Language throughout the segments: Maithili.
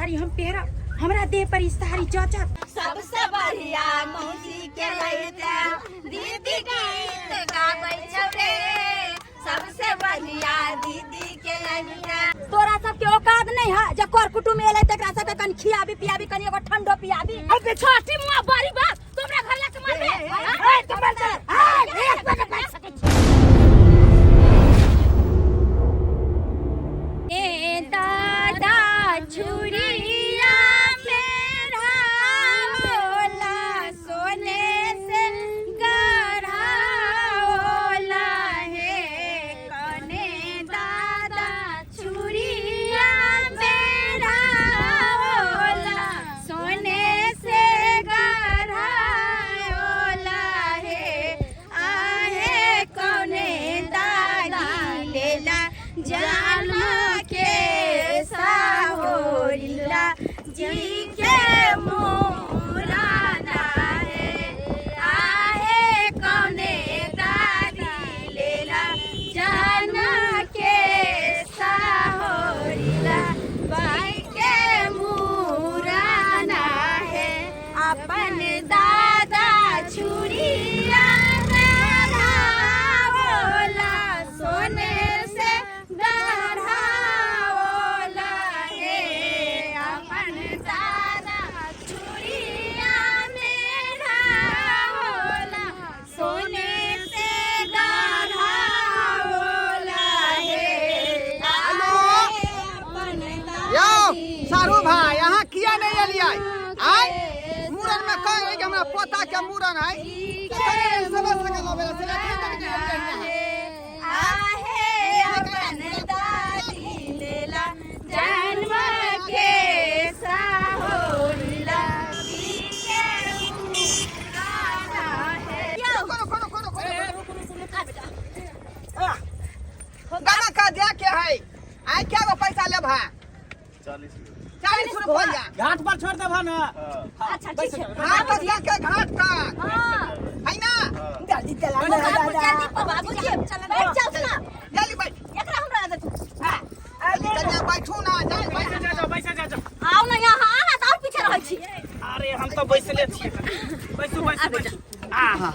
साड़ी हम पहिरब, हमरा देह पर ई साड़ी जचत। सबसे बढ़िया मौसी के लैता दीदी गीत गाबै छौ रे, सबसे बढ़िया दीदी के लैता। तोरा सबके औकात नहीं है जे कर कुटुम एलै तकरा सबके कनि खियाबी पियाबी, कनि एगो ठंडो पियाबी। अबे छठी मुआ बड़ी बात तुमरा घर लाके मारबे। ए, तुम बल चल। ए, एक पैकेट भाग सकै छी। ए दादा छुरिया मेरा होला सोने से गढ़ा होला हे, कने दादा छुरिया मेरा होला सोने से गढ़ा होला हे, आहे कौने दादी लेला जान के साहोरिला जी के मुराना है, आहे कौने दादी लेला जान के साहोरिला बाई के मुराना है, अपन दादा छुरिया होला सोने से गढ़ा होला हे, अपन दादा छुरिया मेरा होला सोने से गढ़ा होला हे। हेलो। अपन यौ दादी सारू भाई, अहाँ किया नहीं एलियै आय? मूड़न में कह रही कि हमरा पोता के मूड़न है, समझ सकल होबे से एखन तक नहीं एलियै यहाँ। आहे अपन दादी लेला जन्म के साहोरिला के मुराना है। रुको रुको रुको रुको रुको। गाना का दे के है आय, क्या गो पैसा लेब है? 40 रुपया। घाट पर छोड़ देबह ना? अच्छा ठीक है। घाट तक जाके, घाट तक है ना। जल्दी चला ना दादा। जल्दी पर बाबूजी, बैठ जाओ ना। जल्दी बैठ। एकरा हमरा आदत। जल्दी कन्या बैठू ना, जा बैठ। जा जाओ, बैसे जा जाओ। आओ ना यहाँ, अहाँ तऽ और पीछे रहै छी। अरे हम तो बैसले छियै, बैसू बैसू बैसू। आहा।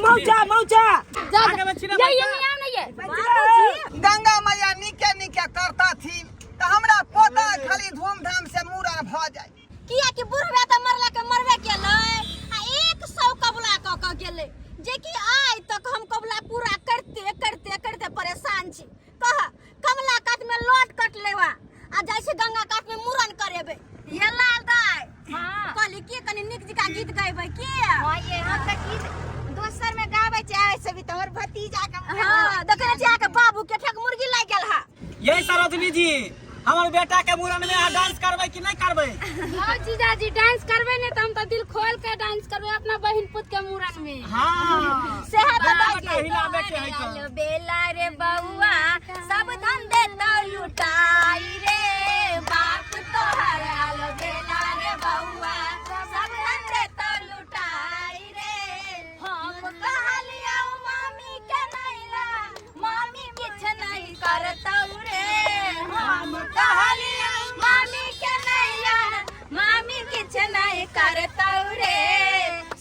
मौचा मौचा। जा। आगे में छी ना। ये ये नहीं आओ ना ये बाबूजी। गंगा मैया नीके नीके करता थी तऽ हमरा पोता खाली धूमधाम से मूड़न भऽ जाय। किया कि बुढ़बे तऽ मरला के मरबे केलै आ 100 कबुला कऽ कऽ गेलै, जे कि आइ तक हम कबुला पूरा करते करते करते परेशान छी। कह कमला कात में लोट कट लेवा आ जाइ छी गंगा कात में मूड़न करेबै। ये लाल दाई। हाँ। कहली कि कनी नीक जकाँ गीत गैबै की? हाँ, ये हम तऽ गीत दोसर में गाबै छै, ऐसे भी तोहर भतीजा के। हाँ, देखने छी अहाँके बाबू के ठक मुर्गी लागि गेल हा। यही सरोजनी जी, हमर बेटा के मूड़न में अहाँ डांस करबै कि नहीं करबै? हाँ जीजाजी, डांस करबै ने तऽ हम तऽ दिल खोल के डांस करबै अपना बहिन पुत के मूड़न में। हाँ। सेहा तऽ बेटा बात बेटा हिलाबे के है तऽ। बेला रे बउआ सब धन देतौ लुटाई रे, बाप तोहर आल बेला रे बउआ सब धन देतौ लुटाई रे। हम कहलियौ मामी के नैला, मामी किछ नहीं करतौ रे। हम कहलियौ मामी के नैला, मामी किछ नहीं करतौ रे।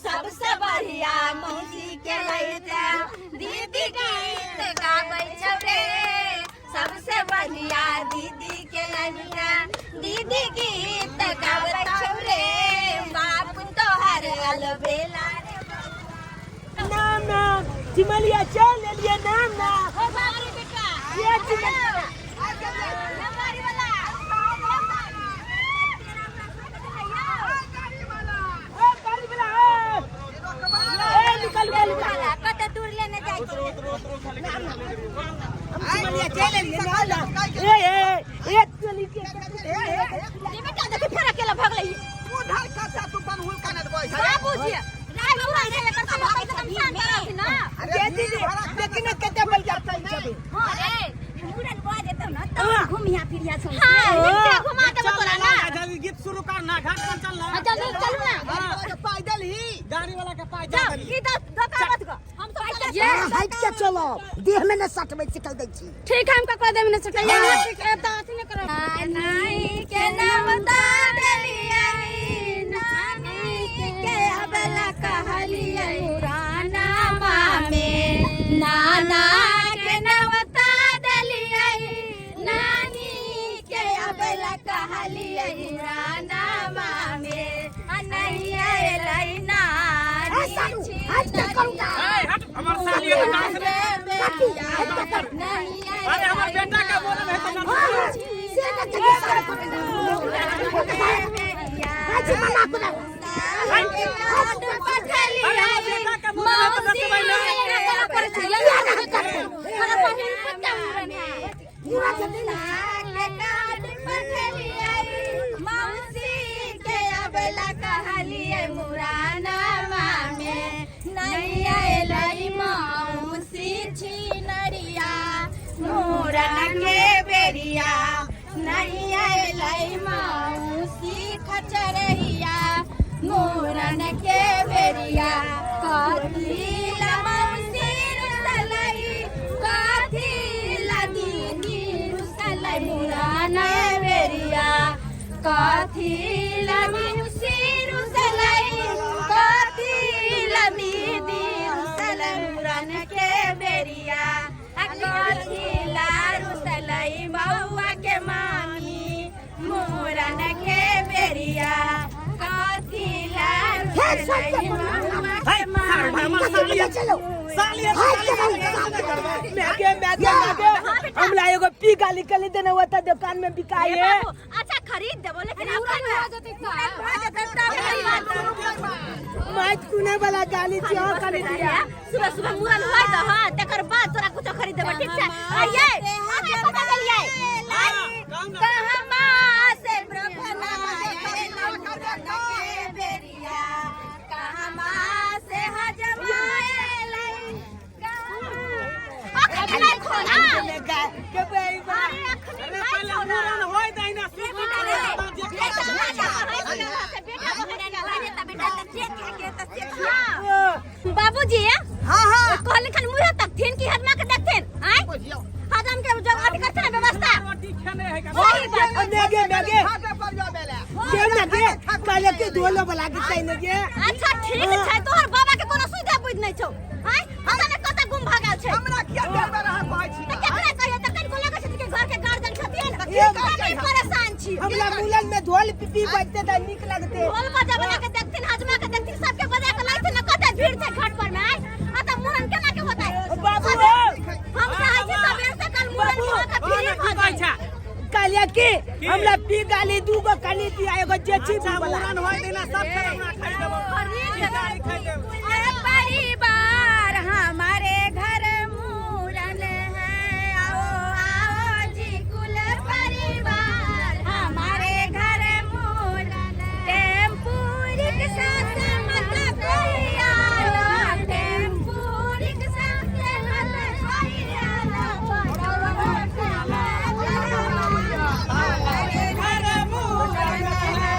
सबसे बढ़िया मौसी के लैता दीदी गीत गाबै छौ रे, सबसे बढ़िया दीदी के लैता दीदी गीत गाबै छौ रे, बाप तोहर अलबेला रे। नाम नाम चिमलिया चल लेलिए नाम नाम। हो बाबरी बेटा। ये चिमलिया। नंबारी वाला। ए गाड़ी वाला, ए ए निकल गया निकल। कते दूर लेने जाइ छी? हम चिमलिया चल लेलिए ना ना। ए ए ए चली के ए ए। ये बेटा देखी फेर अकेला भगलै। उधर कथा तू बन हुल काने देबै। बाबूजी राय पूरा छै, एकर सब पैसा नुकसान करत ना। अरे दीदी देखी ना कते बल जाता है सब। हां रे, मूड़न भऽ जेतौ ने तब घुमिया फिरिया सौंसे। हां, नीचे घुमा देबो तोरा ना। जल्दी गीत शुरू कर ना, घाट पर चल ना। हां, जल्दी चलू ना। पैदल ही गाड़ी वाला के पास जाओ जा। ई दस धोखा मत गो, हम तो पैसा। ये हट के चलब, देह में न सटबै सिकल दै छी। ठीक है, हम ककरो देह में नहीं सटबै। यहाँ ठीक है, तऽ अथी नहि करब। नानी के नाम दा देलियै, नानी के अबला कहलियै पुराना मामे, नाना के नाम दा देलियै, नानी के अबला कहलियै पुराना मामे, आ नहीं अयलै ए नानी सालू, हट के करू ना। ए, हट, हमर साली के डांस नहीं। काकी, हट के करू। नहीं अरे हमर बेटा के बोलन है तो ना। हाँ, हाँ, से न के सारा करू। हाजी मना करू। अरे हमर बेटा के बोलन है तो नचबै ना। करै छी, किया यहाँ न हम करबै? हमरा बहिन पुत के मूड़न है। पूरा जल्दी ना। मूरन के बेरिया नहीं अयलै मौसी खचरहिया, मूरन के बेरिया कथी ला मौसी रुसलै, कथी ला दीदी रुसलै, मूरन बेरिया कथी ला मौसी रुसलै, कथी ला दीदी रुसलै, मूरन के बेरिया आ कथी ला रुसलै बौआ के मामी, मूरन के बेरिया कथी ला रुसलै बौआ है, के सार भाई, मामी। हमर काकी, साली ले चलो। साली हट के रहू, साली। मैगे मैगे मैगे, हमरा एगो पी गाली कली देने हुआ था दुकान में बिकाई है। अच्छा खरीद देबो, लेकिन मूड़न भऽ जेतै तऽ। माइक सुने वाला गाली छी और कली दिया। सुबह सुबह मूड़न होय तऽ हां, तकर बाद तोरा कुछो खरीद देबो, ठीक छै? आइए अहाँ कतऽ गेलियै? कहमा से ब्रह्मणा के बेरिया, कहमा से हजमा एलै, अखन नहि खोला। के बेईमान। अरे अखन अरे नहि पहिले खोला। मूड़न होय दही ना, सुख बेटा रे, बेटा बाबूजी। हाँ हाँ। कहले खन मुँह तकथिन कि हजमा के देखथिन? आय हजम के जब अथी करथिन ना व्यवस्था। रोटी खेने है का? सही बात। मैगे मैगे घाटे पर जाबे ला। के मैगे कहले कि ढोलो वाला के तै ने गे। अच्छा ठीक छै, तोहर बाबा के कोनो सुविधा बुझ नहि छौ। आय पता नहि कतऽ गुम भऽ गेल छै। हमरा किया बेर बेर अहाँ कहै छी? तऽ केकरा कहियै? तऽ कनिको लगै छै कि घर के गार्जियन छथिन। की करतै? कनी परेशान छी। हमरा मूलन में ढोल पिपी बजते त नीक लगते। ढोल बजा बजा के देखथिन, हजमा के देखथिन, सबके बजा के लाइथिन ने। कते भीड़ छै घाट पर में। आय आ तऽ मूड़न केना के होतै? बाबू हो। हम चाहै छी सबेर से कल मूड़न भऽ के हाँ फ्री ना, भऽ की कहै जाय। छै? कहले कि हमरा पी गाली दूगो कली दिया, एगो जेची अच्छा वाला। मूड़न होय दही ना, सब खेलौना खरीद देबो। खरीद गाड़ी खरीद देबो। अरे परिवार हमारे घर मूरन है, आओ आओ जी कुल परिवार हमारे घर मूरन, टेम्पू रिक्शा से मत कोई आना, टेम्पू रिक्शा से मत कोई आना, हमारे घर मूरन है।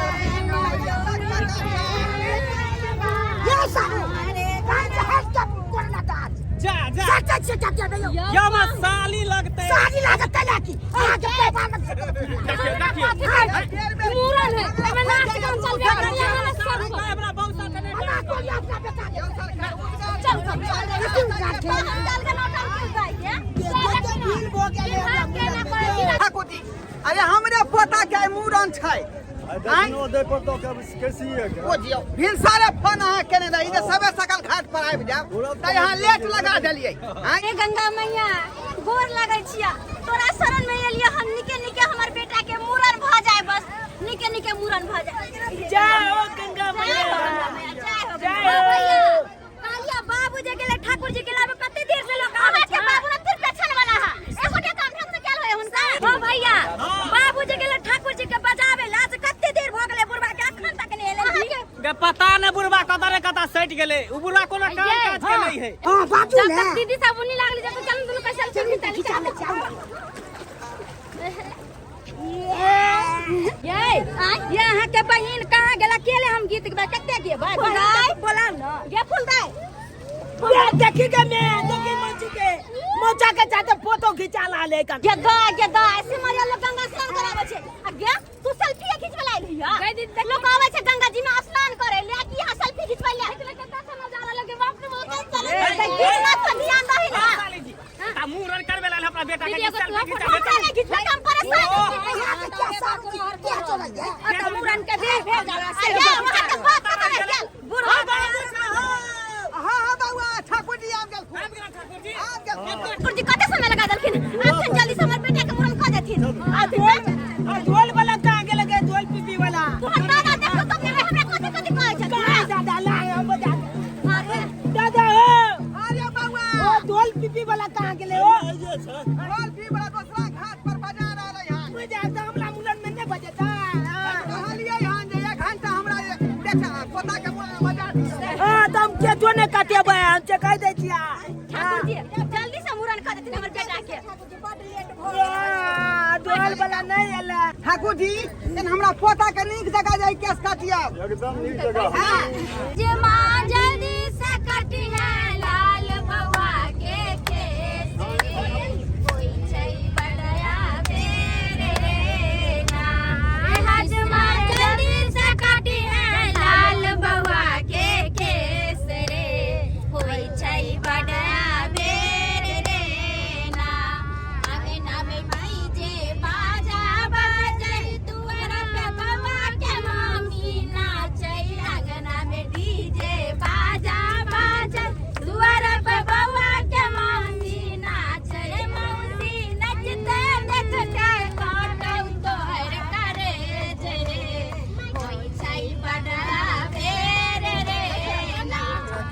ये सालू, काहे से हट के करू ना डांस? जा जा। सटै छियै काकी, अबै यौ। यो हमर साली लगतै। साली लागत लाकी, अहाँके पैसा लग सकत। देखियौ देखियौ। मूड़न है, एहिमे नाच गान चलबे करै, यहाँ ने सब। हमरा बहुत साथे नहि। मना करू अपना बेटा के। चल चल चल। कथी उगाड़ छै? चल के नौटंकी उगाइ के। भीड़ भो गेलै हमरा मूलन में। ठाकुर जी, अरे हमरे पोता के आइ मूड़न छै। देखनो देखो तो कैसी है। ओ जियो भिनसारे फोन अहाँ केने रही जे सबे सकल घाट पर आबि जायब, तऽ यहाँ लेट लगा देलियै। आँय? हे गंगा मैया, गोर लगै छिया, तोरा शरण में एलियै हम। निके निके हमर बेटा के मूड़न भऽ जाय, बस निके निके मूड़न भऽ जाय। जय हो गंगा जय हो मैया। गंगा मैया, जय हो जय गंगा हो। मैया। कालिया बाबू जे गेलै ठाकुर जी के लाबे, कते देर से लोग आबै छै। बाबू ने तिरपे छल वाला हा, एकोटा काम ढंग से कैल होय हुनका? हां भैया, बाबू जे गेलै ठाकुर जी के बजाबे ला से कते देर भऽ गेलै बुढ़बा के, अखन तक नहि एलै। गे पता नहि बुढ़बा कतऽ रे कतऽ सटि गेलै। उ बुढ़बा कोनो काम काज के नहीं है। हाँ बाजू जब ने। तक दीदी सब उन्नी लागली, जब तक चलू दुनू कैसे चलू। चलू, खिचा लै छी, आउ। ये ये अहाँ के बहिन कहाँ गेला? केले हम गीत गेबै, कते गेबै? फुलदाई। बोला न। गे फुलदाई, ये देखी के मैं देखी मौसी के मौसा के साथे फोटो खिंचा ला ले कन। गे गा गे गा ऐसे मरिया लोग गंगा स्नान कराबै छै आ गे तू सेल्फी खिंचबै ला आइली ह गई दीदी, देख। लोग आबै छै गंगा जी में स्नान करे ले कि यहाँ सेल्फी खिंचबै ले कितना अच्छा नजारा लगे बाप रे बहुत अच्छा तऽ गीत नाच पर ध्यान दही ना। साली जी आ मुड़न करबे ला अपना बेटा के दीदी, एगो सेल्फी तोरा खिंचा हम देता। नहि खिंचबै तऽ हम परेशान हो जेबै। अहाँ के क्या सारू जी क्या चलै है? आ तऽ मुड़न के देह भेल जाला से आ वहाँ के बात खत्म भेल गेल बूढ़ा हाँ हाँ बउआ, ठाकुर जी आबि गेलखुन। आबि गेला ठाकुर जी। आबि गेलखुन। ठाकुर जी कते समय लगा देलखिन? आथिन जल्दी से हमर बेटा के मुड़न कऽ देथिन आथिन। आ ढोल वाला कहाँ गेल गे, ढोल पीपी वाला? तोहर दादा देखो तो हमरा हमरा कथी कथी कहै छथिन। कहाँ दादा? ला हम बजा। अरे दादा हो। अरे बउआ। ओ ढोल पीपी वाला कहाँ गेले ओ? ढोल पी वाला दोसरा घाट पर बजा रहलै हन। बजा तऽ हमरा मुड़न में नहि बजेता। कहलियै हन जे एक घंटा हमरा बेटा पोता के मुड़न बजा दियौ। हाँ तऽ हम केचो नहि कटेबै, हम से कहि दै छियै। ठाकुर जी जल्दी से मुड़न कऽ देथिन हमर बेटा के। हाँ, ढोल वाला नहि एलै। ठाकुर जी, तहन हमरा पोता के नीक जगह जाय केस काटियौ। एकदम नीक जगह। हाँ। जे माँ जल्दी से कटी है लाल बउआ के केस कोई छै बड़या बेरे ना। हजमा जल्दी से कटी है लाल बउआ के केस रे कोई छै बड़या बेरे रे ना। अंगना में माई जे बाजा बाजै दुआर पे बउआ के मामी नाचै। अंगना में डीजे बाजा बाजै दुआर पे बउआ के मामी नाचै। मौसी नचते देखते कटौ तोहर करेज रे कोई छै बड़ा बेर रे ना।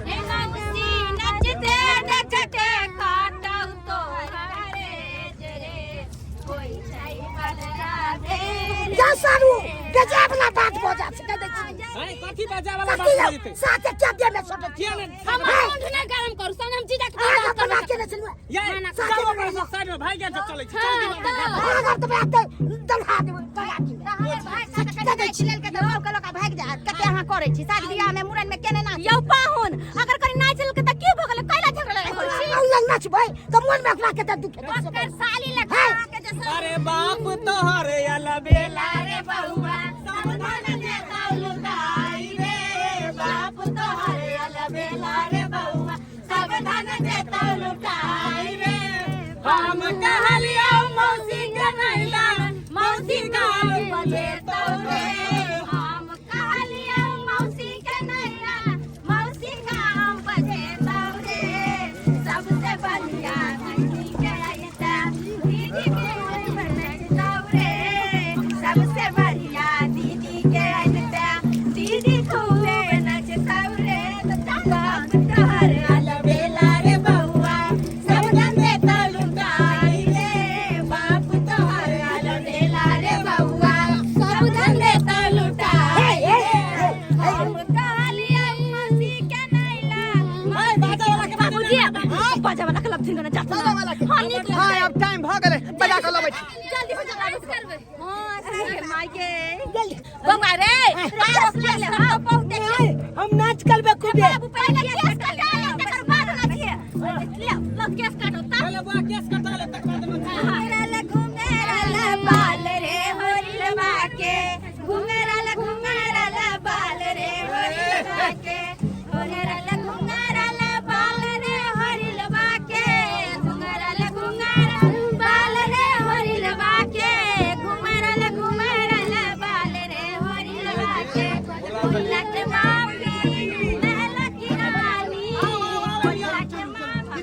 हे मौसी नचते देखते कटौ तोहर करेज रे कोई छै बड़ा बेर। जा सारू, गजब वाला बात भऽ जात छै, कहि दै छी। अरे कथी बजा वाला बात कथी भऽ जेतै? साथे क्या देह में सटै छी? किया नहि? हम कंठ नहि गरम करू सन हम जीजा के अहाँ बर्दाश्त बना करबै। के नहि छलहुँ। ये साथे जाओ बना अपना साइड में भाई गेल चलै छी, चल दिमाग में। अहाँ तऽ बात दौड़ा देबै, दौड़ा देबै। हमर भाई साथ कनि नाचि लेलकै तऽ गाँव के लोक भागि जायत। कते अहाँ करै छी शादी बियाह में मुड़न में केने नाच? यौ पाहुन, अगर कनि नाचि लेलकै तऽ की भऽ गेलै? कैला झगड़ा लड़ाइ करै छी? अहुँ लग नचबै तऽ मोन में ओकरा कते दुख हेतै। ओकर साली लग के जे अरे बाप तोहरे अलबेला रे बउआ सावधान देता लुटाई रे बाप तोहरे अलबेला रे बउआ सावधान देता लुटाई रे। हम कहलियौ मौसी के नैला मौसी गाल बजेतौ रे। हम कहलियौ मौसी के नैया मौसी गाम बजेतौ रे। सबसे बढ़िया दीदी के अइता दीदी के नचतौ रे। सबसे बढ़िया दीदी के अइता दीदी खूबे नचतौ रे। बाप तोहर अलबेला रे बउआ सब धंधे लुटाई रे बाप तोहर अलबेला रे बउआ सब धंधे लुटाई रे। हम कहलियै मौसी के नैला बाबूजी बाजा वाला क्लब थिन जात बाजा वाला के। हां नीक। हाँ, अब टाइम भऽ गेलै, बजा कऽ लबै छी। जल्दी हो जा। करबै। हां सही माय के बउआ रे पास ले ले। हां बहुत नहीं, हम नाच करबै खूबे। बाबू पहिले केस कटा ले तकर बाद नाचिए। ले लो केस काटो ता। पहिले बुआ केस कटा ले तकर बाद नाचिए। घुंघराल घुंघराल बाल रे होरिलवा के घुंघराल घुंघराल बाल रे होरिलवा के घुंघराल घुंघराल बाल रे होरिलवा के घुंघराल घुंघराल बाल रे होरिलवा के घुंघराल घुंघराल बाल रे होरिलवा के भोला के मामी महल की रानी भोला के मामी।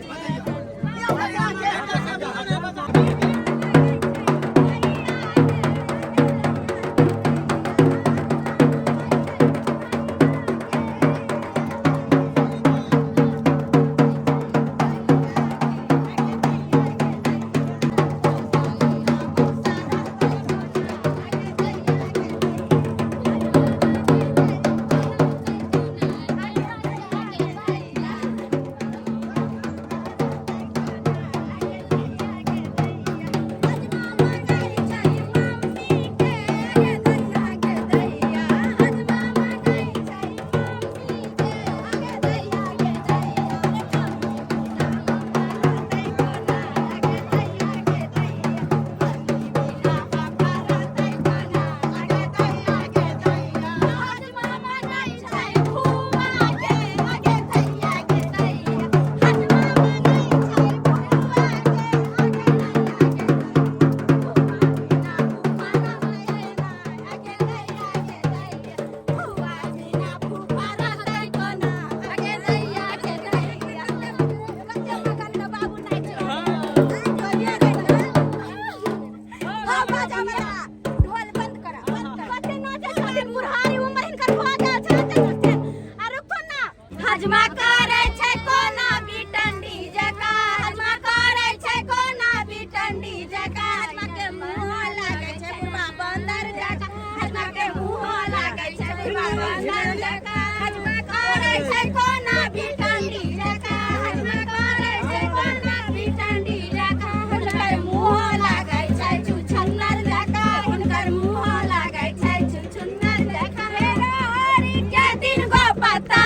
हजमा करै छै कोना बिटंडी जका, हजमा करै छै कोना बिटंडी जका। हजमा के मुँह लागै छै बुढ़वा बंदर जका, हजमा के मुँह लागै छै बुढ़वा बंदर जका। हजमा करै छै कोना बिटंडी जका, हजमा करै छै कोना बिटंडी जका। हुनकर मुँह लागै छै छुछुन्नर जका, हुनकर मुँह लागै छै छुछुन्नर जका। हरि के तीन गो पत्ता,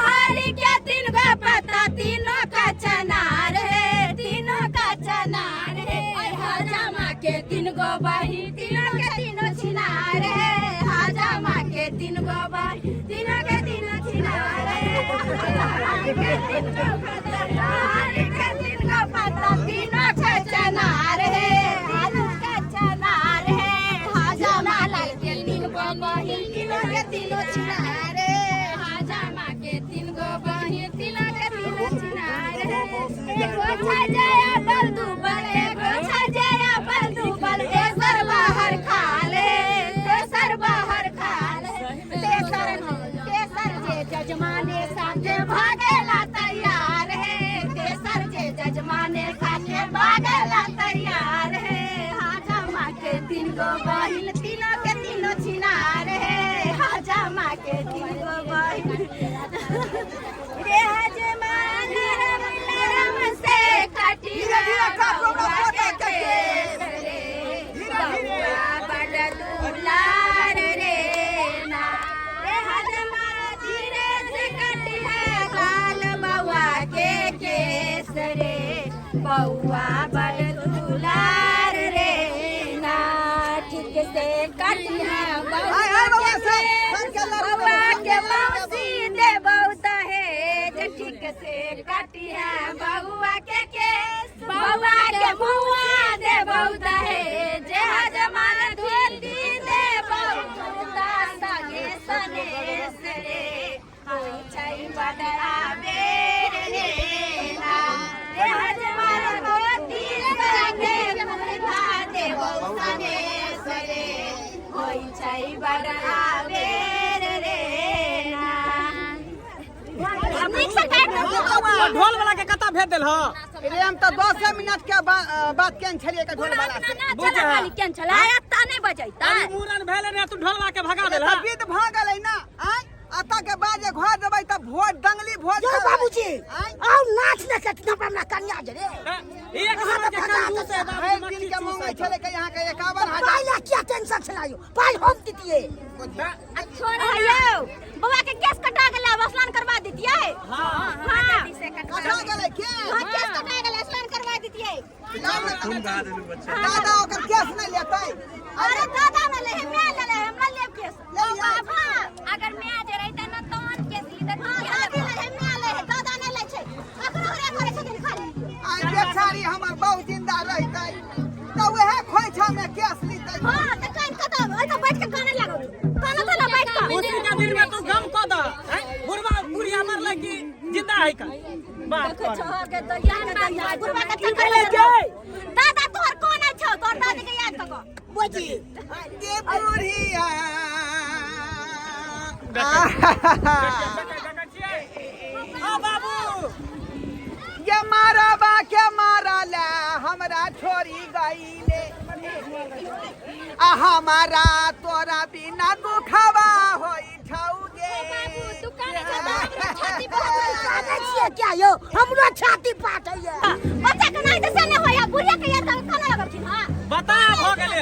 हरि के तीन गो पत्ता, तीनों का चनार हे, तीनों का चनार हे। हजामा के तीन गो बही, तीनों के तीनों छिनार हे। हजामा के तीन गो बही, तीनों के तीनों छिनार हे। हरि के तीन गो पत्ता, हरि के तीन गो पत्ता, तीनों के चनार हे, हरि के चनार हे। हजामा लाल के तीन गो बही, तीनों के तीनों छिनार हे। हजामा के तीन गो बही, तीनों के तीनों छिनार हे। एगो छजया बल दुबल, एगो छजया बल दुबल, तेसर बाहर खाले, तेसर बाहर खाले। तेसर तेसर जे जजमाने साथे भागेला तैयार हे, तेसर जे जजमाने साथे भागेला तैयार हे। हाजमा के तीन गो बहिन, तीनों के तीनों छिनार हे। हाजमा के तीन गो बहिन रे, हजमा नरम नरम से काटी धीरे धीरे काटो हमरा पोता के केस। रे, धीरे धीरे। बौआ बड़ दुलार रे ना। रे हजमा धीरे से कटी है बाल बौआ के केस रे, बौआ बड़ दुलार रे ना। ठीक से कटी है हाय हाय बौआ बौआ के सब केस, सब के लड़ू बौआ के मौसी दे बहुत है, ठीक से काटी है बउआ के केस, बउआ के मुआ दे बहुत है, जे हजमा धोती दे बहुत संगे सनेस रे। होइ छै बदरा बेर रे ना, रे हजमा धोती संगे कुर्ता दे बहुत सनेस रे, होइ छै बदरा बेर रे ना। नीक से काटि दो। ढोल वाला के कता भेज देल ह? रे हम तऽ 10 मिनट के बात केने छलियै के ढोल वाला से। बुझ खाली केन छला एत्ता नहि बजैता। अभी मुड़न भेले ने, तू ढोलवा के भगा देल ह? तऽ विध भऽ गेलै ना। आँय अतऽ के बाद जे घर देबै तऽ भोज दंगली भोज यौ करबै। बाबूजी, आँय आउ नाच ने के हमरा कन्या जे रे। एक सौ के कंजूस है बाबू, भरि दिन के मांगै छलै के यहाँ के 51,000। पाइ ला किया टेंशन छला यौ? पाइ हम दितियै। यौ बौआ के केस कटा गेलै, आब स्नान करवा दितियै। हां हां कटा गेलै के? हां, केस कटा गेलै, स्नान करवा दितियै। दादा ओकर केस नहि लेतै? अरे दादा न ले, मैं ले ले, हमरा लेब केस। ले लियै। हां, अगर मैं जे रहितै न तहन केस लीतै। हां, दादी ले है, मैं ले है, दादा नै लै छै, अखनो रे करै छथिन खाली। आइ बेचारी हमर बहु जिंदा रहितै तऽ उएह खोइछा मे केस लीतै। हां, त कान कतौ ओइ त बैठ के गाना लागल, गाना त ना बैठ के। खुशी के दिन में तू गम क द हैं? बुढ़वा बुढ़िया मरले कि जिंदा है का बात कर? के दैया के दैया बुढ़वा के की चक्कर भेलै में गे? दादा तोहर कोन छौ? तोहर दादी के याद कऽ। बुझी गे बुढ़िया, हां बाबू, गे मारबा के मारल हमरा छोड़ी गईले, आ हमारा तोरा बिना दुखवा होई छौ गे। बाबू तू काने छौ त हमरो छाती बहुत कानै छियै क्या यौ? हमरो छाती फाटैया। बच्चा के नहीं त से नहीं होया, बुढ़िया के याद कऽ काने लगल छिन। हां बता भ गेलै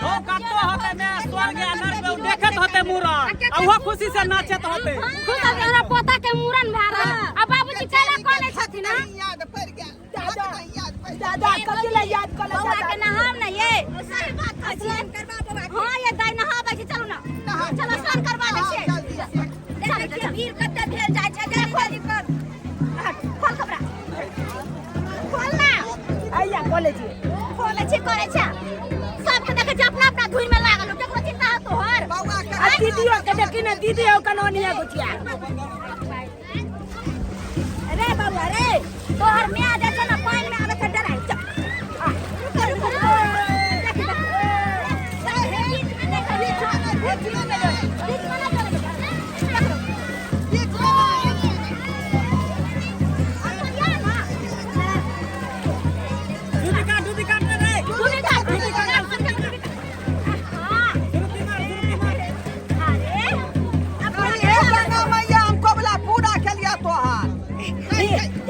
हो कतो होते में स्वर्ग या नर्क में देखत होते मुड़न, आ उहो खुशी से नाचत होते। खुश होके हमरा पोता के मुड़न भए रहल, आ बाबूजी कैला काने छथिन? हां, नहीं याद पड़ि गेल, नहीं याद पड़ि गेल। दादा कथी ला याद कऽ ले? बौआ के नहाम न ये, सही बात कहै छी। स्नान करवा बौआ के। हां ये दाई, नहाबै छी, चलू ना, चलो स्नान करवा दै छियै। जल्दी से। देखै छियै भीड़ कते भेल जाइ छै, जल्दी जल्दी कर। खोल कपड़ा, खोल ना। आइया कॉलेज खोलै छी, करै छै, सबके देखै छै अपना अपना धुन में लागल हो, केकरो चिंता हो तोहर? बौआ के आ दीदियो के देखी ने, दीदी हो कनोनिया गुचिया। रे बौआ रे, तोहर माय जे छै ने पानि में आबै छै डराइ। चल रुको रुको, देख देख, बीच में नहि चलै, बीच में नहि चलै बेटा। बीच में नहि।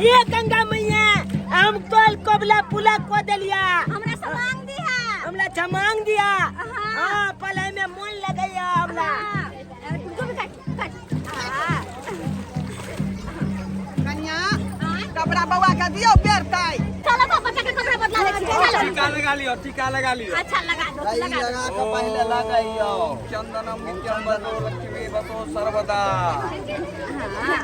ये गंगा मैया हम तोल कबला पुला को देलिया हमरा से मांग दिहा हमला छमांग दिया हाँ पढ़ाई में मन लगैया हमला हाँ, तू भी काट काट हाँ। कनिया कपड़ा बौआ के दियौ पेरतै चलो तो बच्चा के कपड़ा बदला ले चलो टीका लगा लियो टीका लगा लियो अच्छा लगा दो ई लगा दो लगा के पहिले लगैयौ चंदनम नित्यम बसो लक्ष्मी बसो सर्वदा हाँ।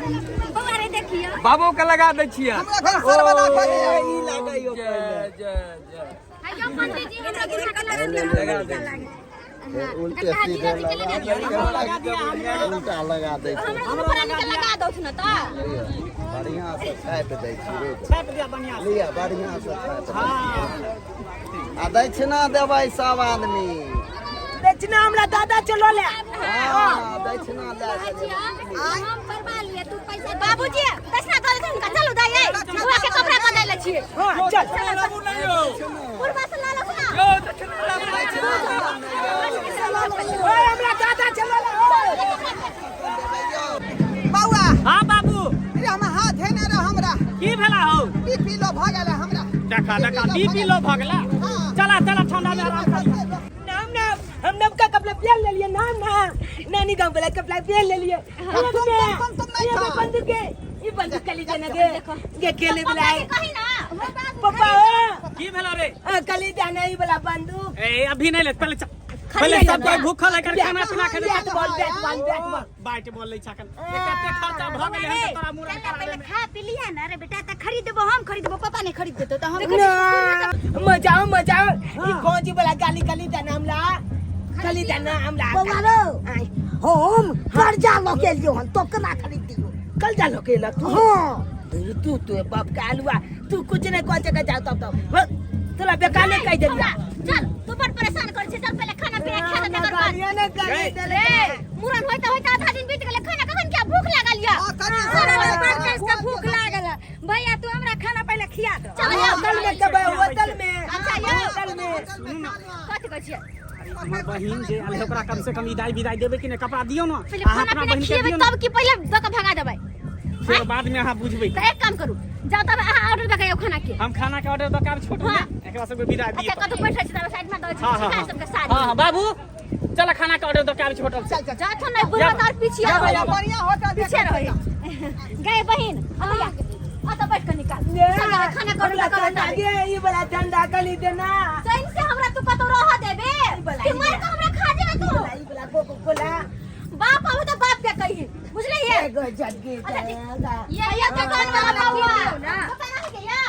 बौआ रे देखियो बाबू के लगा दै छियै हमरा घर सर्वदा कऽ दियौ ई लगैयो जय जय जय आइयो पंडित जी हमरा के लगा लगा दै छियै। उल्टे सीधे लगा दिया उल्टा लगा दै छै हमरा दुनू प्राणी के लगा दो न त बढ़िया से छापि दै छी रे छापि दिया बढ़िया से लिअ बढ़िया से छापि आ दक्षिणा देबै सब आदमी दक्षिणा हमरा दादा चलो ले हाँ दक्षिणा लए के जेबै। हम करवा लिए तू पैसा बाबूजी दक्षिणा दो देथिन हुनका चलू दाइ ए बौआ के कपड़ा बदल ले छियै हाँ चल दक्षिणा लाबू नहीं हो पूर्वा से ला लो ना यो दक्षिणा लाबू ओए हमरा दादा चलो ले ओए। बौआ हाँ बाबू रे हम हाथ हेने रह हमरा की भेला हौ बीपी लो भऽ गेल हमरा देखा देखा बीपी लो भऽ गेला हाँ। चला चला ठंडा में आराम कर नाम नाम हम नवका कपड़ा पहन ले लिए नाम नाम नानी गांव वाला कपड़ा पहन ले लिए तुम- तुम- तुम- तुम नहीं ये खाओ। बंदूक के ये बंदूक के लीजिए ना गे गे खेले पापा वाला के कही ना पापा ओ की भेला रे कली जाना ही वाला बंदूक ए अभी नहीं ले पहले चल पहले सब कोई भूखल है कर खाना पीना खेले bat ball bat ball bat ball bat ball लै छाकन कते खर्चा भऽ गेलै हन तोरा मुरन चल कराबे पहिले में खा पी लिया ना रे बेटा त खरीदबो हम खरीदबो पापा नहीं खरीद देतो त हम ना मजा आओ मजा आओ ये फौजी वाला गाली गाली देना हमला गाली देना हमला बौआ रो हम कर्जा लऽ के एलियौ हन तो केना खरीद दियौ कल जा लो के तू हाँ तू तू तू बाप का आलुआ तू कुछ नहीं कह जगह जाओ तब तब तोरा बेकार नहीं कह देलिया चल तू बड़ परेशान कर छै चल पहले खाना पीना खा ले तकर बाद गालियां ने गाली देले रे मुरन होइता होइता आधा दिन बीत गेलै खाना कखन क्या भूख लागल या हाँ, कनिया हमरा सब बड़ कस के भूख लागल है। भैया तू हमरा खाना पहिले खिया दो चल जाओ होटल में कब होटल में अच्छा यौ होटल में कथि कहै छियै हमर बहिन जे आयल है ओकरा कम से कम इदाई विदाई देबै कि नहि कपड़ा दियौ ने पहिले अहाँ खाना अपना पीना बहिन के खिएबै दियौ ने तब की पहिले दऽ के भगा देबै फेर बाद में अहाँ बुझबै तऽ एक काम करू जाउ तब अहाँ ऑर्डर दऽ के आउ खाना के हम खाना के ऑर्डर दऽ के आब छोटू हाँ। ने एकरा सबके विदाई दियौ अच्छा कतौ बैठल छी तब साइड में दऽ छी हाँ हाँ खाना हाँ सबके साड़ी हाँ हाँ बाबू चल खाना के ऑर्डर दऽ के आबै छी होटल से जाथो नहीं बुढ़वा तार पीछे रहो बढ़िया होटल पीछे रहो गए बहिन अतया अत बैठ के निकाल सब जगह खाना करू हमरा करू ठंडा गे ई वाला ठंडा गली देना चैन से हमरा तू कतौ रह देबे कि मर के हमरा खा जेबे तू ई वाला कोको कोला बाप आबे तो बाप के कही बुझलिए ये एगो जग्गी देगा ये ये दुकान वाला बउआ दुकान है के या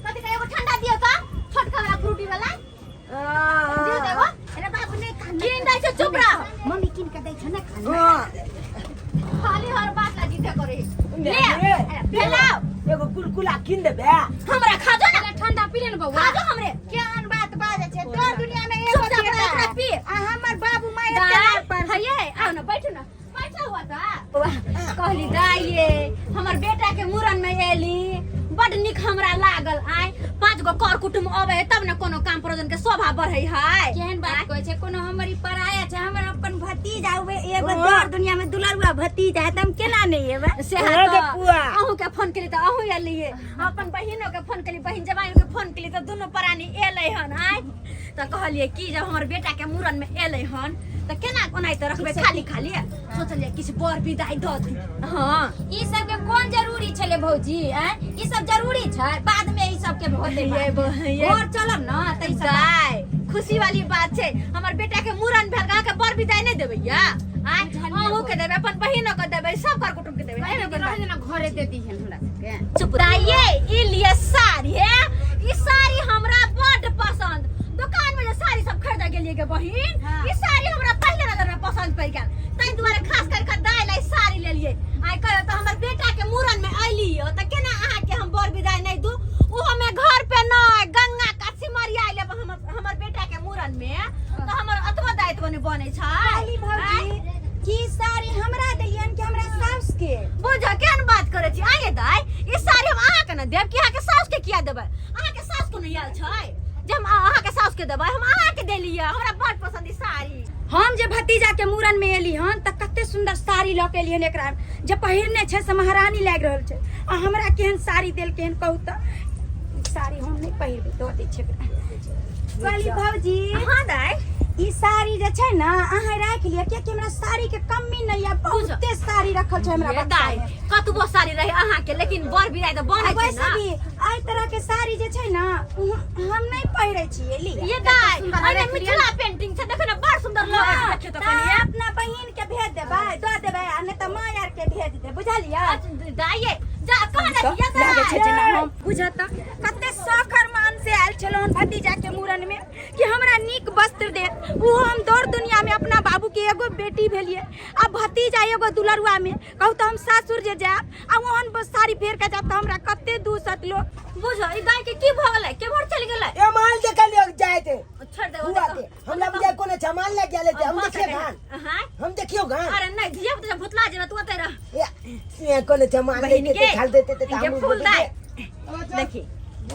कथि के एगो ठंडा दियो त छोटका वाला फ्रूटी वाला दियो त एगो अरे बाबू नहीं खाना किन दै छै चुप रह मम्मी किन के दै छौ ना खाना खाली हर बात ला जिद्द करे ले फैलाओ एगो कुलकुला किन देबे हमरा खा जो ना ठंडा पी ले ने बौआ खा जो हमरे केहन बात बाजै छै तोर दुनिया में एगो चुपचाप बेटा एकरा पी। आ हमर बाबू माय एते दाइ पर हये आओ ना बैठू ना बैठा हुआ था कहली दाइये हमर बेटा के मुरन में एली बड नीक हमरा लागल आय पांच गो कर कुटुम अबे है तब ने कोनो काम प्रयोजन के शोभा बढ़े है केहन बात कहै छै कोनो हमर ई पराया छै हमर अपन भतीजा हुए एगो दर दुनिया में दुलरुआ भतीजा है त हम केना नहीं एबै से हाँ गे पुआ। अहूँ के फोन केली तऽ अहूँ एलियै अपन बहिनो के फोन केली बहिन जमाइयो के फोन केली तऽ दुनू प्राणी एलै हन आय तऽ कहलियै कि जब हमर बेटा के मुड़न में एलै हन तऽ केना ओनाहिते रखबै खाली खाली सोचलियै किछु बर विदाई दऽ दी हँ ई सब के कोन जरूरी छलै भौजी आँय ई सब जरूरी छै बाद में ई सब के होतै ये ये घर चलब न तऽ ई सब दाय खुशी वाली बात छै हमर बेटा के मुड़न भेल अहाँके बर विदाई नहि देबै या आय अहूँ के देबै अपन बहिनो के देबै सब कर कुटुम के देबै एहिमे कोन बात? ना घरे दे दीहन हमरा सबके चुप रहिए ई लिए साड़ी है ई साड़ी हमरा बड पसंद दुकान में जे साड़ी सब खरीदे गेलिए के बहिन ई साड़ी हमरा पहले नजर में पसंद पड़ गेल ताहि दुआरे खास कर के दाइ लाई साड़ी लेलिए आइ कहियो तऽ हमर बेटा के मुड़न में अइली हो तऽ केना अहाँ के हम बर विदाई नहीं दू ओहो में घर पे न गंगा कात सिमरिया अइले हमर हमर बेटा के मुड़न में तऽ हमर अतबा दायित्व नहि बनै छै कहली भौजी की साड़ी हमरा देलियन कि हमरा साउस के बुझ केहन बात करै छी आइए दाइ ई साड़ी हम अहाँके ने देब कि अहाँके साउस के किया देबै अहाँके साउस को नहि आयल छै जे हम अहाँके साउस के देबै हम अहाँके देलियै हमरा बड़ पसंद ई साड़ी हम जे भतीजा के मूड़न में एली हन तऽ कते सुंदर साड़ी लऽ के एली हन एकरा जे पहिरने छै से महारानी लागि रहल छै आ हमरा केहन साड़ी देलकै हन कहू तऽ साड़ी हम नहि पहिरबै, दऽ दै छै एकरा। कहली भौजी। हाँ दाई। ई साड़ी जे छै ने अहाँ राखि लिअ, कियाकि हमरा साड़ी के कमी नहि यऽ, बहुते साड़ी रखल छै हमरा ये बक्सा दाई मे। कतबो साड़ी रहे अहाँ के, लेकिन बर बिदाई तऽ बनै छै वैसे ना। भी एहि तरह के साड़ी जे छै ने हम नहि पहिरै छियै। ली ये दाई अरे मिथिला पेंटिंग छै, देखो ना बड़ सुंदर लगै छै, देखियौ तऽ कनी। अपना बहिन के भेज देबै, दऽ देबै, आ नहि तऽ माँ आर के भेज देबै, बुझलियै? दाई ये जा कहाँ जाइ छियै लागै छै दाई? जेना हम बुझत कते शौक अरमान से आयल छलहुँ हन भतीजा के मूड़न में कि हमरा नीक वस्त्र देत। ओहो हम दौड़ दुनिया में अपना बाबू के एगो बेटी भेलियै आ भतीजा एगो दुलरुआ में। कहू तऽ हम सासुर जे जायब आ ओहन साड़ी फेर के जायब तऽ हमरा कते दूसत लोग। बुझ ई दाई के की भऽ गेलै, केम्हर चलि गेलै? ए माल देखा लियो जाए थे छोड़ दे। हुआ के हमरा बुझाय कोनो जमाल लग गेल है। हम देखियो गान। हां हम देखियो गान। अरे नहीं, धिया पुता भुतला जेबे, तू ओते रह। ए कोनो जमाल बहिन लेके के खाल देते ते ये हम फूल दाई देखी,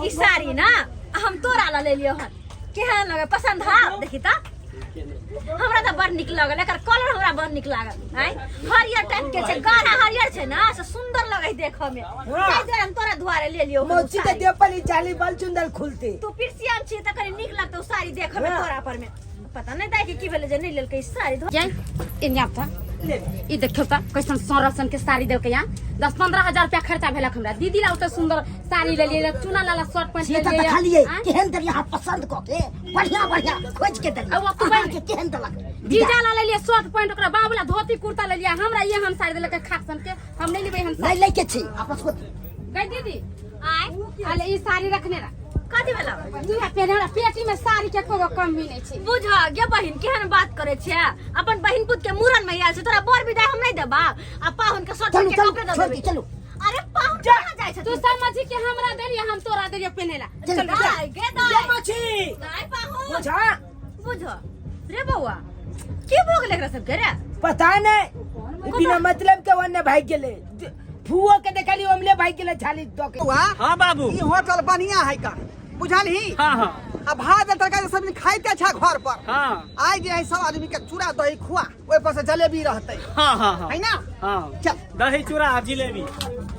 ई साड़ी ना हम तोरा ला ले लियो हन, केहन लगे, पसंद हा? देखी त हमरा त बड़ नीक लगल, एकर कलर हमरा बड़ नीक लागल। आय हरियर टाइप के छै, गाढ़ा हरियर छै ना, से सुंदर लगै देखऽ में, ताहि दुआरे हम तोरा दुआरे ले लियो हन उ मौसी के साड़ी। देपली जाली बल चुंदल खुलते। तू पिरसियान छी त कनी नीक लगतौ साड़ी देखऽ में। हाँ। तोरा पर में पता नहीं दाई के की भेलै जे नहीं लेलकै ई साड़ी। जाई एने आब त ई देखियौ त कैसन सौरभ सन के साड़ी देलकै। यहाँ 10-15 हजार रुपया खर्चा भेलक हमरा दीदी ला, ओते सुंदर साड़ी लेलियै, चूना लाला शर्ट पैंट से तऽ लेलियै। देखलियै। आँय? केहन देलियै अहाँ पसंद कऽ के, बढ़िया बढ़िया खोज के देलियै। आ ओ तू अहाँके केहन देलक? जीजा ला लेलियै शर्ट पैंट, ओकरा बाबू ला धोती कुर्ता लेलियै, हमरा ये हम साड़ी देलकै खाक सन के, हम नहीं लेबै हम नहीं लैके छी आपस को। गई दीदी। आय। अले ई साड़ी रखने रह। कथी भेलौ? तू पेने हमरा पेटी में साड़ी के एको गो कमी नहीं छै। बुझ गे बहिन, केहन बात करे छै, अपन बहिन पुत के मूड़न में आयल छै, तोरा बर विदाई हम नहीं देबा आ पाहुन के शर्ट चलू के चलू कपड़े दऽ छोड़ देबै। के चलू। अरे पाहुन कहाँ जाइ छै? तू समझी के हमरा देलियै, हम तोरा देलियै पेने ला। चलू। दाई गे दाई। ये मछी। दाई पाहुन। बुझा। बुझ रे बौआ, की भऽ गेलै एकरा सबके रे? पता नहीं, बिना मतलब के वन्ने भाग गेले। फुओ के देखली ओमले भाग गेले छाली दो के। बौआ। हाँ बाबू। ई होटल बढ़िया है का, बुझलही? हाँ हाँ। आ भात दाल तरकारी सब दिन खाइते छै घर पर। हाँ। आइ जे है सब आदमी के चूड़ा दही खुआ, ओहि पर से जलेबी रहतै। हाँ हाँ हाँ। है ना? हाँ। चल। दही चूड़ा आ जिलेबी।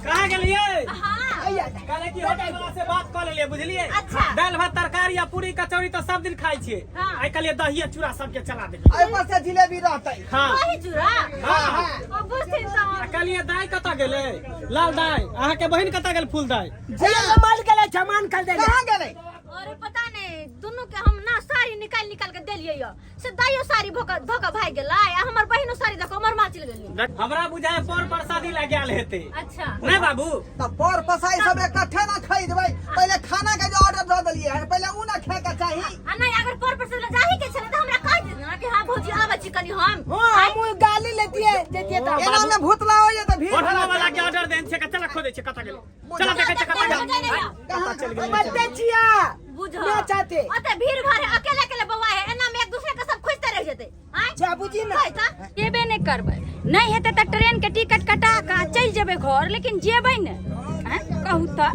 कहाँ गेलियै? हाँ। कहले कि होटल वाला से बात कऽ लेलियै, बुझलियै? अच्छा। दालि भात तरकारी आ पूरी कचौड़ी तऽ सब दिन खाइ छियै। हाँ। आइ कहलियै दही आ चूड़ा सबके चला देबै। ओहि पर से जिलेबी रहतै। हाँ। दही चूड़ा? हाँ हाँ। ओ बुझथिन तऽ। आ कहलियै दाइ कतऽ गेलै? लाल दाइ, अहाँके बहिन कतऽ गेल फूल दाइ? ये माल गेले जमान कर देले। कहाँ गेलै? अरे पता नहीं, दुनू के हम ना साड़ी निकाल निकाल के देलियै य, से दाइयो साड़ी भोका धोका भाग गेलै आ हमर बहिनो साड़ी धोका हमर माँ चलि गेलै। हमरा बुझाय पर प्रसादी लग गेल हेतै। अच्छा। नहीं बाबू? तऽ पर पसाई सब इकट्ठे ना खरीदबै, पहिले खाना के जो ऑर्डर दऽ देलियै हन, पहिले उ ना खाय के चाही। आ नहीं, अगर पर प्रसाद लग जाही के छलै तऽ हमरा कहि दित ना कि हाँ भौजी आबै छी कनी हम। हां, हम गाली लेतिए देतिए त। एना में भूतला हो जेतै भीड़। होटल वाला के ऑर्डर देन छै, चला खोदै छै कतऽ गेलै। चला देखै छै कतऽ गेलै। कहाँ चलि गेलै? मरते छिया। बुझ ना चाहते। ओते भीड़ भाड़ है, अकेले अकेले बौआ है, एना में एक दूसरे के सब खोजते रह जेतै। आँय? बाबूजी ना। कहै तऽ। जेबे नहि करबै, नहि हेतै तऽ ट्रेन के टिकट कटा कऽ चलि जेबै घर, लेकिन जेबै ने। आँय? कहू तऽ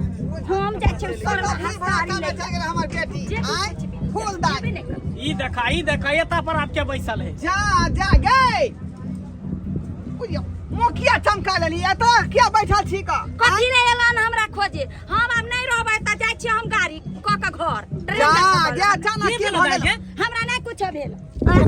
हम जाइ छियै कतऽ भीड़ भाड़ साड़ी कमे लए। चलि गेलै हमर बेटी? जे आँय फूल दाइ। जेबे नहि करबै। ई देखा, ई देखा, एता पर आपके बैसल है। जा जा गई, बुझियौ मुखिया चमका लेली, एतऽ किया बैठल छी का? कथी ले एलन हमरा खोजे? हम आब नहि रहबै तऽ जाइ छियै हम गाड़ी कऽ के घर, ट्रेन जा के पकड़। जा जा ना की की भेलो भऽ दाइ गेल? गे? हमरा नहि कुछो भेल।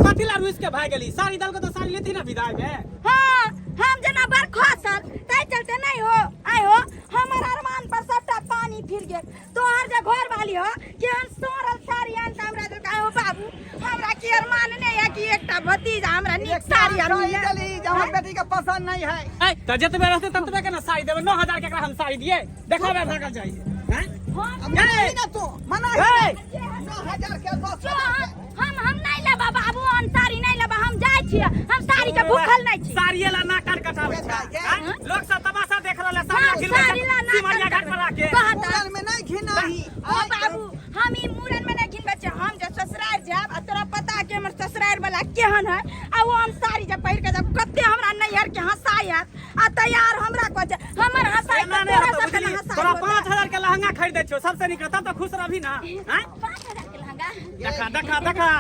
कथी ला रुस के भाग गेली? साड़ी दल के तो साड़ी लेती ना विदाई में। हाँ, हम जेना बड़ खसल ताहि चलते नहीं हो आइ हो, हमर अरमान पर सबटा पानी फिर गेल। तोहर जे घर वाली हो केहन सड़ल साड़ी आनि कऽ हमरा देलकै। आइ हो बाबू, हमरा की अरमान नहि है कि एकटा भतीजा हमरा नीक साड़ी आर कहि मिले। देली जे हमर बेटी के पसंद नहीं है। ऐ त जतबे रहते ततबे के ना साड़ी देबै। 9000 के एकरा हम साड़ी दिए, देखबे भागल जाइ हैं। अब मना ही ना तू, मना ही ए! ना। 9000 के 10,000 के। हम नहीं लेबा बाबू, हम साड़ी नहीं लेबा, हम जाइ छियै, हम साड़ी के भूखल नहीं छी। साड़ी ला ना कान कटाबै छै। हैं? लोग सब तमाशा देख रहल है, साड़ी हाँ, घिनबै साड़ी ला नाक सिमरिया घाट पर आके। कहत। मुड़न में नहीं घिनाही। ओ बाबू, हम ई मुड़न में नहीं घिनबै छियै। हम जे ससुरारि जायब आ तोरा पता के हमर ससुरारि वाला केहन है, आ ओ हम साड़ी जे पहिर के जायब कते हमरा नैहर के हंसाई हैत आ तैयार हमरा कहै छै हमर हंसाई एना तऽ नहि तोरा होतौ, सबके बुझली? हंसाई तोरा होतौ। 5000 के लहंगा खरीदै छियौ सबसे नीक, तब तऽ खुश रहबी ना? हैं? 5000 के लहंगा? देखा देखा देखा।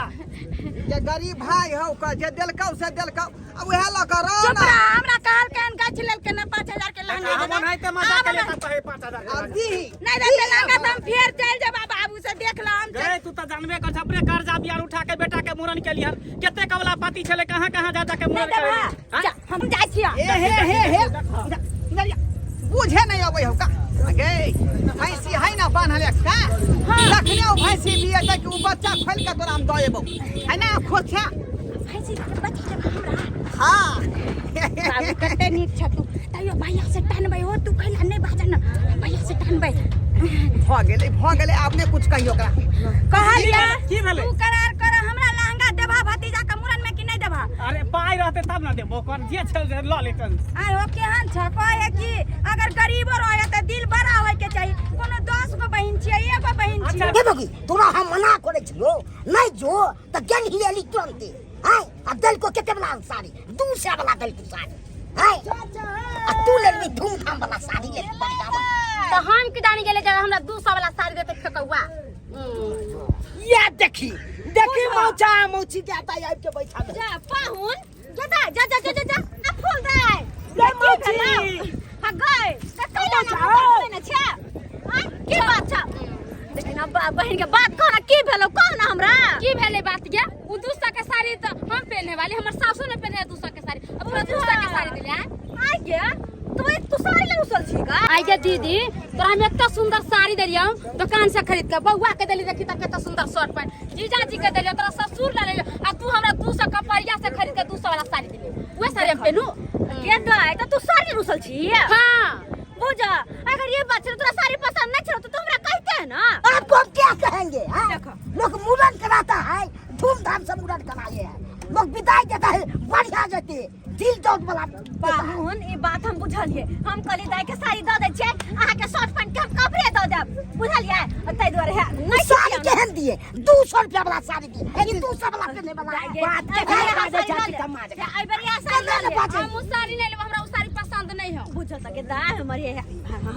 जे गरीब भाई हौ का, जे देलकौ से देलकौ, आ उएह लऽ कऽ रह चुप ना। रह। हमरा कहलकै हन गछि लेलकै ना 5000 के लहंगा। हम ओनाहिते मजाक केलियै। बेटी छलै कहाँ कहाँ जा जा के नहीं मुड़न देबा करेली जा हम जाइ छियै ए हे हे हे इधर या। बुझे नहीं अबै हौ का गे भैंसी है ना बान्हल एक का जखने ओ भैंसी बिये तक उ बच्चा खोल के तोरा हम दऽ एबौ है ना खोछा भैंसी के बच्चा देबा हमरा हाँ बाबू कते नीक छ तू तैयो भैया से टनबै हो तू कैला नहि बाजऽ न भैया से टनबै भऽ गेलै आब नहि कुछ कहियो ओकरा कहलियै की भेलै? तू करार कर हमरा लहंगा देबा भतीजा के मुड़न में कि नहि देबा अरे पाइ रहते तब ना देबो कर जे छल से लऽ लेतन आय हो केहन छ कहे कि अगर गरीबो रहे त दिल बड़ा होय के चाही कोनो 10 गो बहिन छियै एगो बहिन छियै हे बगी तोरा हम मना करे छियो नहीं जो त गेल ही एली तुरंते आय आ देलको केते वाला साड़ी 200 वाला देलको साड़ी आय आ तू लेलबी धूमधाम वाला साड़ी ले बढ़िया वाला। तऽ हम की जानी गेलै जे हमरा 200 वाला साड़ी देते फेकौआ या देखी देखी मौचा मौची के आता आबि के बैठा दे जा पाहुन जा जा जा जा जा जा जा आ फूल दे ले मौची हा गए त कैला ना मौचा। ने छे आ की बात छ लेकिन अब बहिन के बात कह ना की भेलो कह ना हमरा की भेलै बात गे उ 200 के साड़ी तऽ हम पहने वाली हमर सासु ने पहने 200 के साड़ी अब तोरा 200 के साड़ी दिले आय आ गे तू तू साड़ी ले उसल छी का आई गे दीदी तोरा हम एते सुंदर साड़ी देलियौ दुकान से खरीद के बउआ के देली देखी त कते सुंदर शर्ट पैंट जीजाजी के देलियौ तोरा ससुर ला लेलियौ आ तू हमरा 200 कपड़िया से खरीद के 200 वाला साड़ी देली उहे साड़ी हम पहनू गे दाई त तू साड़ी रुसल छी हां बुझ अगर ये बात छै तोरा साड़ी पसंद नहीं छौ तो तू हमरा कहते है ना आपको हम क्या कहेंगे हाँ? लोग मुड़न कराता है धूमधाम से मुड़न कराए हैं लोग विदाई देता है बढ़िया जते दिल दौड़ वाला देता है। पाहुन ई बात हम बुझलिए हम कहली दाई के साड़ी दऽ दै छियै अहाँ के शर्ट पैंट के हम कपड़े दऽ देब बुझलिए ताहि दुआरे है नहीं साड़ी केहन दिए 200 रुपया वाला साड़ी दिए ई 200 वाला पहने वाला है। बात के बाजे जाति तमाज एहि बेर इएह साड़ी लऽ केना लेब। बाजे हम उ साड़ी नहीं लेब हमरा उ साड़ी पसंद नहीं है बुझल तऽ के दाई हमर ये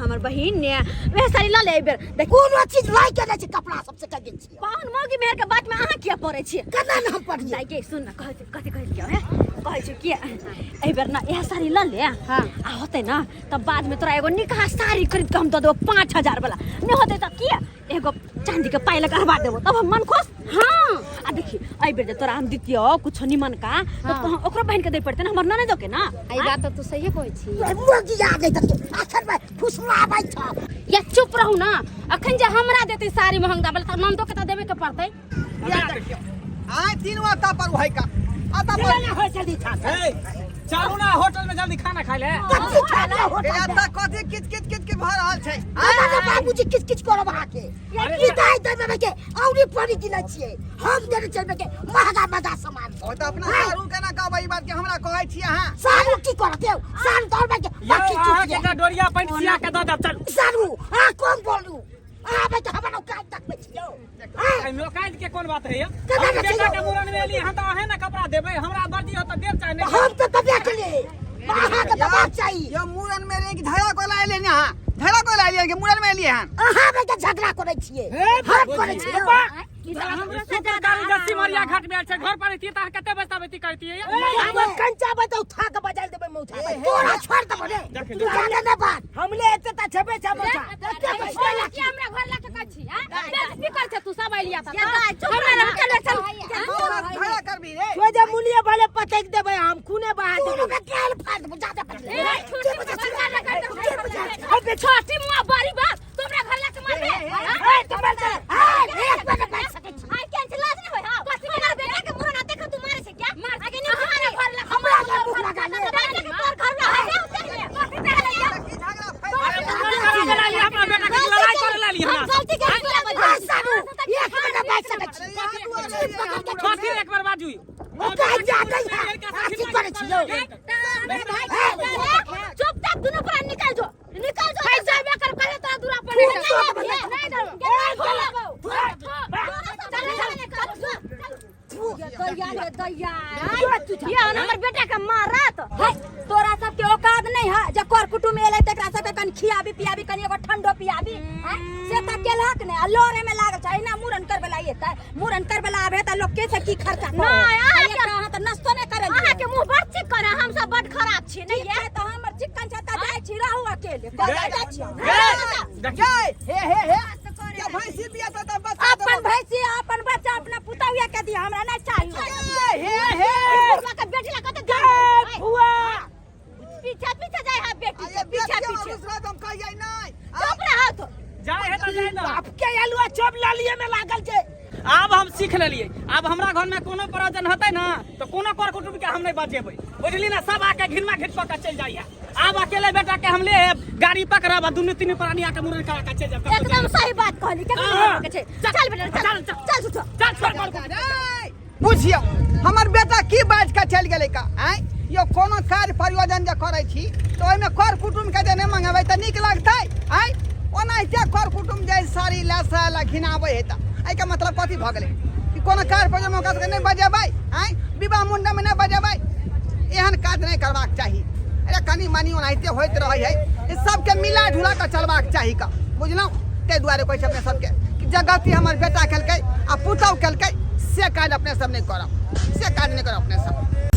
हमर बहिन ने वएह साड़ी लऽ ले एहि बेर देख कोनो चीज लाइ के नहि छै कपड़ा सबसे कह गेल छियै पाहुन मौगी मेहर के बात में अहाँ किया पड़ै छियै केना ने हम पढ़िए दाई के सुन न कहै छै कथी कहै छियै हे कहै छै कि एहि बेर ना इएह साड़ी लऽ ले हाँ। आ होतै ना तब बाद में तोरा एगो निकहा साड़ी खरीद के हम दऽ देबो 5000 वाला नहि होतै तऽ किया एगो चांदी के पाइ लग अरबा देबो तब हम मन खुश हाँ आ देखी एहि बेर जे तोरा हम दितियौ कुछो निमन का तो हाँ। ओकरो बहिन के दै पड़तै ना हमर ननदो के ना ई बात तऽ तू सहिए कहै छी मुर्गी आ गई तब अखन में फुसलाबै छ या चुप रहू ना अखन जे हमरा देतै साड़ी महंगा वाला तऽ ननदो के तऽ देबे के पड़तै आय तीनू आता पर है का आता पर ना हो जल्दी था ए, चलू ना होटल में जल्दी खाना खाइ ले कथी खाना ए होटल में आता कथी किच किच किच किच भऽ रहल छै हमरा ने बाबूजी किच किच करब अहाँके विदाई देबै के औरी पड़ी गिनै छियै हम देने चलबै के महगा महगा सामान ओ तऽ अपना सारू केना कहबै ई बात के हमरा कहै छी अहाँ सारू की करत यौ सारू दौड़बै के यौ बाकी अहाँ की के एकटा डोरिया पैंट सिया के दऽ देब चलू सारू अहाँ कोन बोलू अहाँ बेटा हमर औकात देखबै छी यौ आँय? एहिमे औकात के कोन बात है यौ केना हम ने बेटा छै के यौ? मुड़न में एली हन तऽ अहें ने कपड़ा देबै हमरा मर्जी हो तऽ देब चाहे नहि हम तऽ देबे केलियै अहाँके देबाक चाही यौ मुड़न में एक धड़ा कोला एलियै ने अहाँ धड़ा कोला एलियै कि मुड़न में एलियै हन अहाँ बेटा झगड़ा करै छियै हम करै छियै काली सिमरिया घाट में आयल छै घर पर रहितियै तऽ अहाँ कते बजता बेती करतियै यौ हमर कंचा बताउ थाक बजाल देबै मौचा तोरा छोड़ देबो रे तू जाने ने बात हमले एते त छबे छ मौचा किया हमरा घर लाके कहै छी आँ? बेइज्जती करै छै तू सब एलिया तऽ ये दाइ, चुप हमरा रह ना। चल चल झगड़ा करबी रे तो जे मुलिया भले पटक देबै हम खूने बहा तू देबै के गाल फाड़ देबो जादे पटले ए, छोटी छोटी मुआ बड़ी बात तू हमरा घर लाके मारबे आँ? ए तो मर जा ए एक बार बात सकै छी आइ केहन छै लाज नहि होइ हौ हमर बेटा के मुड़न आ देखो तू मारे छै क्या आगे नहीं मारे घर लाके हमरा के मुंह लगा ले बेटा के तोर घर ला है उतर ले की झगड़ा फैल करे लाली अपना बेटा के लड़ाई करे लाली हम हमरा गलती के तोरा ए बजा सारू एक मिनट बात सकै छी कथी एक बार बाजू ओ कहि जा गई है अथी करै छी यौ चुपचाप दुनू प्राण निकाल जो निकाल जो पैसा बे कर कहे तोरा दूरा पर नहीं फूक नहीं दैया रे दैया ये हमर बेटा के मारत है तोरा सबके औकात नहीं है जे कर कुटुम एलै तकरा सबके कनि खियाबी पियाबी कनि एगो ठंडो पियाबी हैं? से त केलहक नहि आ लड़े में लागल छै अहिना मुड़न करबे ला एतै मुड़न करबे ला आबे त लोग के से की खर्चा करत? नहि, अहाँके- आ एकरा अहाँ त नस्तो नहि करल अहाँ के मुंह बड़ चिकन है हम सब बड़ खराब छी नहीं ठीक छै त हमर चिकन छै त जाइ छी रहू अकेले कतऽ जाइ छी हम? जय हे हे हे क्या भैंसी बिया त बच्चा अपन भैंसी अपन बच्चा अपना पुतहुआ के दिया हमरा नहि चाही हे हे तऽ हम कहियै नहि। चुप रहत। जाय है तऽ जाय ना। बाप के आलुआ चॉप लालिए में लागल छै। आब हम सीख लेलियै, आब हमरा घर में कोनो प्रयोजन होतै ना तऽ कोनो कर कुटुम्ब के हम नहि बजेबै, बुझली ना? सब आके घिनमा घिट कऽ के चलि जाइया। आब अकेले बेटा के हम लेब, गाड़ी पकड़ब आ दुनू तीनू प्राणी आके मुड़न करा के चलि जायब। एकदम सही बात कहली, केकरो हाँ। नहीं के छै। चल बेटा, चल चल, चल चल चल, छोड़ कर कुटुम्ब। बुझियौ हमर बेटा की बाजि कऽ चलि गेलै का? आँय यौ, कोनो कार्य प्रयोजन जे करै छी तऽ ओहिमे कर कुटुम्बके जे नहि मंगेबै तऽ नीक लगतै? आँय, ओनाहिते कर कुटुम्ब जे साड़ी लए साया लए घिनाबै है तऽ एहिके मतलब कथी भऽ गेलै कि कोनो कार्य प्रयोजनमे ओकरा सबके नहि बजेबै? आँय, विवाह मुण्डनमे नहि बजेबै? एहन काज नहि करबाक चाही। अरे कनि मनि ओनाहिते होइत रहै है, ई सबके मिला जुला कऽ चलबाक चाही का, बुझलहुँ? ताहि दुआरे कहै छी अपने सबके कि जे गलती हमर बेटा केलकै आ पुतहु केलकै से काज अपने सब नहि करब, से काज नहि करब अपने सब।